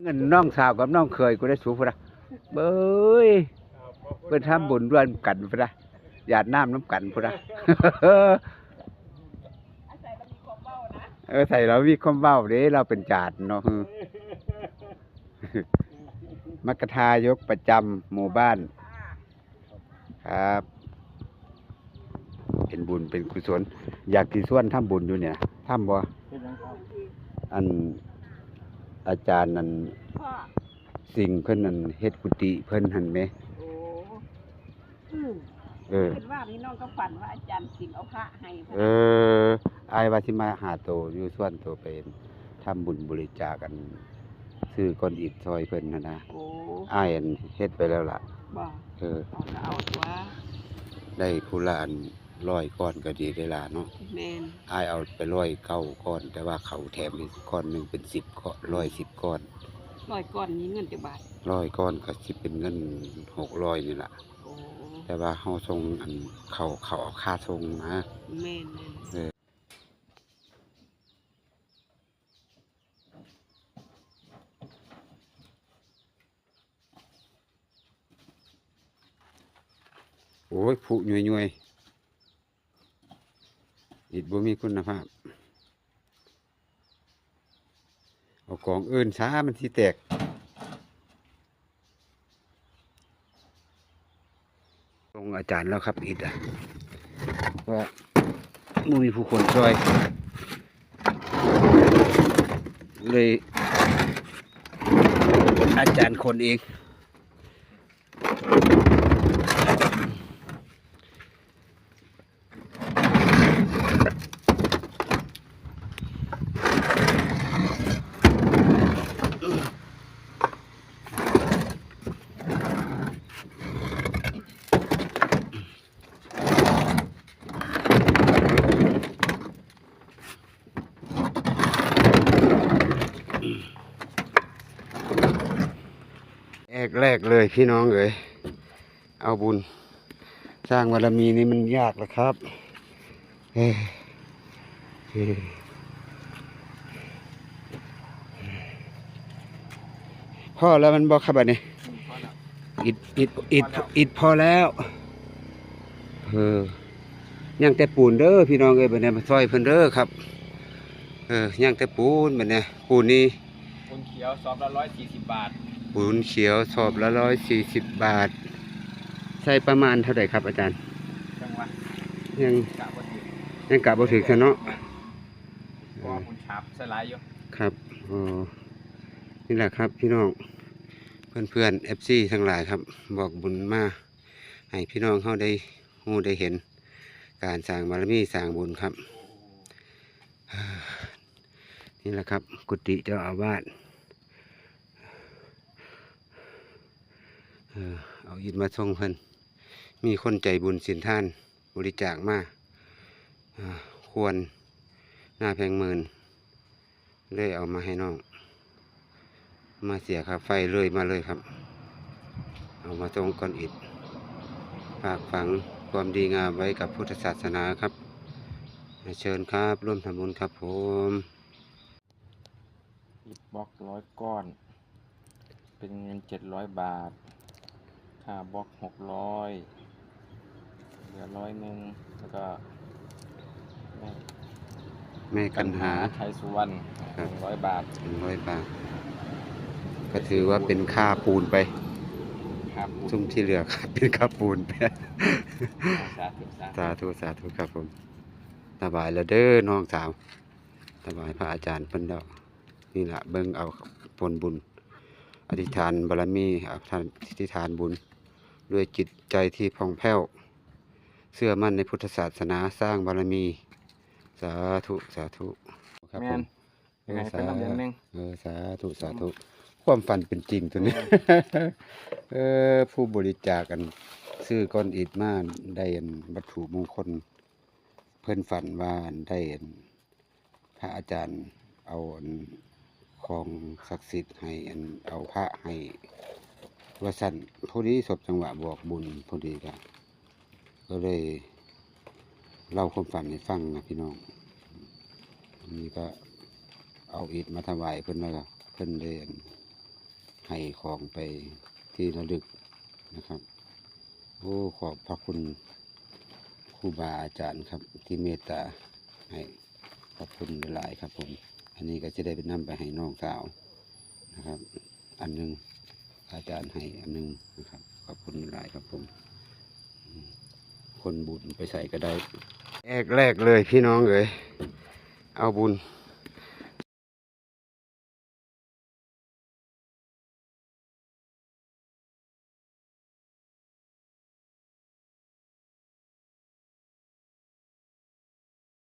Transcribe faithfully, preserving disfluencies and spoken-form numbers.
เงินน้องสาวกับน้องเขยกูได้สูพุ้นนะ เบ้ย เพิ่นทำบุญร่วมกันพุ้นนะ หยาดน้ำนำกันพุ้นนะ อาศัยเรามีความเว้านะ เออ ใส่เรามีความเว้าเด้ เราเป็นจาดเนาะ อืม มัคคทายกประจำหมู่บ้าน ครับ เป็นบุญเป็นกุศล อยากสิชวนทำบุญอยู่เนี่ย ทำบ่ เฮ็ดหยังครับ อัน อาจารย์นั่น พ่อ สิ่งเพิ่นนั่นเฮ็ดกุฏิเพิ่นหั่นแหม โอ้ อืม เออ เพิ่นว่านี่น้องก็ฝันว่าอาจารย์สิงห์เอาพระให้ เออ อ้ายว่าสิมาหาโตอยู่ ชวนโตไปทำบุญบริจาค อัน ซื้อก้อนอิฐซอยเพิ่นหั่นนะ โอ้ อ้ายอันเฮ็ดไปแล้วล่ะ บ่ เออ เอาก็เอาตัว ได้ผู้ละอันร้อยก้อนก็ดีได้ล่ะเนาะ แม่น อ้ายเอาไปร้อยเก้าก้อน แต่ว่าเขาแถมอีกก้อนหนึ่งเป็นสิบก้อน ร้อยสิบก้อน ร้อยก้อนมีเงินจักบาท ร้อยก้อนก็สิเป็นเงินหกร้อยนี่ล่ะ โอ้ แต่ว่าเฮาส่งอัน เขา เขาเอาค่าส่งนะ แม่นๆ เออ โอ้ย ผุย่วยๆ อิฐบ่มีคุณภาพ เอากองอื่นซะ มันสิแตก ส่งอาจารย์แล้วครับ อิฐอะ ว่าบ่มีผู้คนช่วย เลย อาจารย์ขนเอง แรกๆ เลยพี่น้องเอ๋ย เอาบุญสร้างบารมีนี่มันยากเหรอครับ เอ้ย เอ้ย พอแล้วมันบ่ครับบัดนี้ อิฐ อิฐ อิฐ อิฐพอแล้ว เออ ยังแต่ปูนเด้อพี่น้องเอ้ย บัดนี้มาซอยเพิ่นเด้อครับ เออ ยังแต่ปูนบัดนี้ ปูนนี่ ปูนเขียวสอบละร้อยสี่สิบบาท ปูนเขียวสอบละร้อยสี่สิบบาท ใส่ประมาณเท่าใดครับอาจารย์ จังหวะ ยัง กะบ่ถืก ยังกะบ่ถืกซะเนาะ เพราะว่าปูนฉาบใส่หลายอยู่ ครับ อ๋อ นี่แหละครับพี่น้อง เพื่อนๆ เอฟซี ทั้งหลายครับ บอกบุญมา ให้พี่น้องเฮาได้ฮู้ได้เห็น การสร้างบารมีสร้างบุญครับ นี่แหละครับ กุฏิเจ้าอาวาส เออ เอาอิฐมาส่งเพิ่น มีคนใจบุญสินทานบริจาคมา อ่า ควร หน้าแพงหมื่น เลยเอามาให้น้อง มาเสียค่าไฟเลยมาเลยครับ เอามาส่งก้อนอิฐ ฝากฝังความดีงามไว้กับพุทธศาสนาครับ เชิญครับ ร่วมทำบุญครับผม อิฐบล็อกร้อยก้อน เป็นเงินเจ็ดร้อยบาท ค่าบล็อกหกร้อย เหลือร้อยหนึ่ง แล้วก็ แม่ แม่กันหา ไทยสุวรรณ ครับ หนึ่งร้อยบาท หนึ่งร้อยบาท ก็ถือว่าเป็นค่าปูนไป ค่าปูน ซุมที่เหลือครับ เป็นค่าปูนไป สาธุ สาธุ สาธุ สาธุครับผม ถวายแล้วเด้อน้องสาว ถวายพระอาจารย์เพิ่นดอก นี่ล่ะ เบิ่งเอาผลบุญ อธิษฐานบารมี อธิษฐานบุญ ด้วยจิตใจที่ผ่องแผ้ว เชื่อมั่นในพุทธศาสนา สร้างบารมี สาธุ สาธุ ครับผม แม่น เออ ยังไงเป็นลำเดือนหนึ่ง เออ สาธุ สาธุ ความฝันเป็นจริงตัวนี้ แม่น เออ ผู้บริจาคอันซื้อก้อนอิฐมาได้อันวัตถุมงคล เพิ่นฝันว่าได้อัน พระอาจารย์เอาอันของศักดิ์สิทธิ์ให้ อันเอาพระให้ ว่าซั่น พอดีสบจังหวะบอกบุญพอดีก็ ก็เลยเล่าความฝันให้ฟังนะพี่น้อง อันนี้ก็เอาอิฐมาถวายเพิ่น แล้วก็เพิ่นเลยอัน ให้ของไปที่ระลึกนะครับ โอ้ ขอบพระคุณครูบาอาจารย์ครับ ที่เมตตาให้ ขอบคุณหลายๆครับผม อันนี้ก็จะได้ไปนำไปให้น้องสาวนะครับ อันหนึ่ง อาจารย์ให้อันหนึ่งนะครับ ขอบคุณหลายๆครับผม คนบุญไปใส่ก็ได้ แรกแรกเลยพี่น้องเอ๋ย เอาบุญ